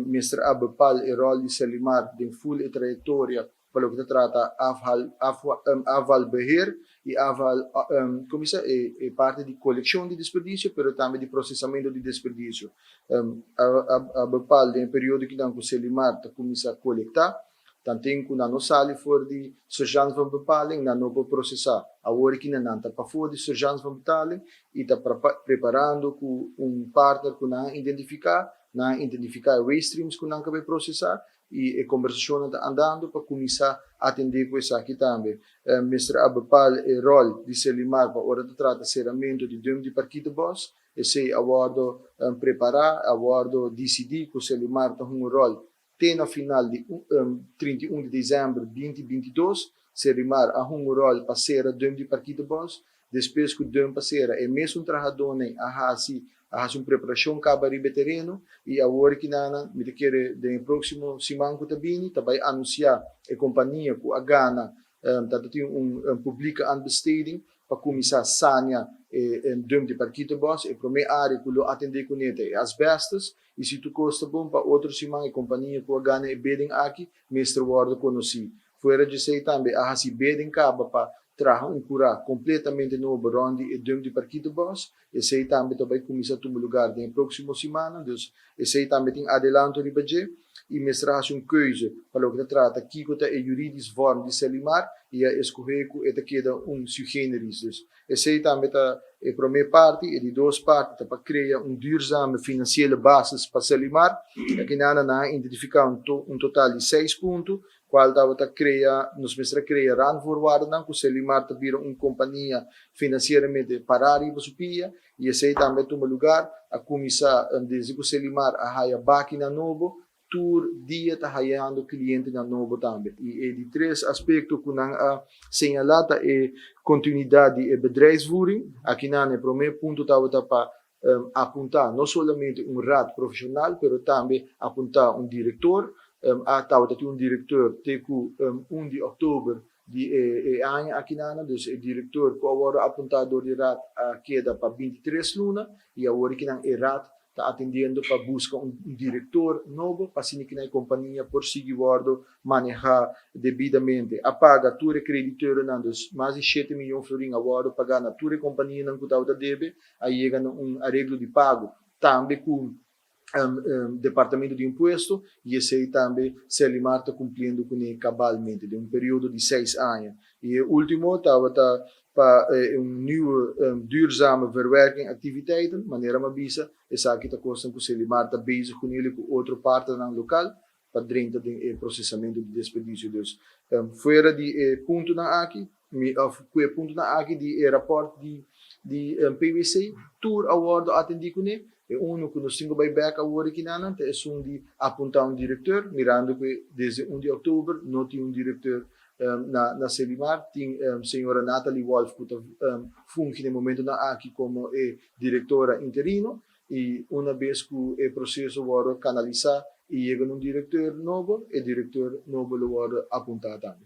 Mester a bepaal e rol di Serlimar den full e trayectoria pa loke ta trata afvalbeheer y afval, con bisa, e parti di coleccion di desperdicio, pero tambe di procesamento di desperdicio. A bepaal den e periodo kinan cu Serlimar ta cuminsa colecta, tanten cu nan no sali for di sergeant van bepaling, nan no por procesa. Awor kinan nan ta pafo di sergeant van betaling y ta preparando cu un partner cu nan identifica, nan identifica e waste streams cu nan ta procesa y e conversacion ta andando pa cuminsa atende cu esaki tambe. Mester a bepaal e rol di Serlimar pa ora ta trata ceramento di dump di Parkietenbos. Esey a wordo prepara, a wordo dicidi cu Serlimar ta un rol te na final di 31 di december 2022. Serlimar a un rol pa cera dump di Parkietenbos. Despues cu dump a cera, e mesun trahadornan a hasi un preparacion caba riba tereno y awor cu nan, mi ta kere den proximo siman cu ta bini, tambe anuncia e compania cu a gana, dat tin un publieke aanbesteding pa cuminsa sania e dump di Parkietenbos. E prome area cu lo atende cu ne ta asbestos y, si tur cos ta bon, pa otro siman e compania cu a gana e bidding aki mester wordo conoci. Fuera di esey tambe a hasi bidding caba pa traha un cura completamente nobo rond e dump di Parkietenbos. Esey tambe tambe ta cuminsa tuma luga den proximo siman, dus esey tambe tin adelanto riba dje. Y mester hasi un keuze pa loke ta trata kiko ta e juridisch vorm di Serlimar y a escoge cu e ta keda un sui generis. Dus esey tambe ta e prome parti. E di dos parti ta pa crea un duurzame financiële basis pa Serlimar. Aki nan a identifica un total di seis punto, cual tabata crea, nos mester crea randvoorwaarden cu Serlimar ta bira un compania financieramente para riba su pia y esey tambe a tuma luga. A cuminsa desde cu Serlimar a haya bakinan nobo, tur dia ta hayando clientenan nobo tambe. Y e di tres aspecto cu nan a señala ta e continuidad di bedrijfsvoering. Aki na e prome punto tabata pa apunta no solamente un raad profesional, pero tambe apunta un director. A tabata un director te cu 1 di october di e aña aki nan, dus e director cu awor apunta door di raad a keda pa 23 luna y awor cu e raad ta atendiendo pa busca un director nobo pa asina cu e compania por sigui wordo maneha debidamente. A paga tur creditornan, dus mas di 7 miyon florin a wordo paga na tur companianan cu tabata debe. A yega na un areglo di pago tambe cu departamento di impuesto y esey tambe Serlimar ta cumpliendo cu ne cabalmente den un periodo di 6 aña. Y e ultimo tabata pa un nieuwe duurzame verwerking activiteiten, manera m'a bisa, esaki ta cos cu Serlimar ta bezig cu ne cu otro partnernan local pa drenta den procesamento di desperdicio. Dus fuera di puntonan aki, of cu e puntonan aki di rapport di PwC, tur a wordo atendi cu ne. E uno cu nos tin cu bay back awor aki nan ta esun di apunta un director, mirando cu desde 1 di october no tin un director na Serlimar. Tin señora Natalie Wolf cu ta fungi na e momentonan aki como e directora interino y, un bes cu e proceso wordo canalisa y yega un director nobo, e director nobo lo wordo apunta tambe.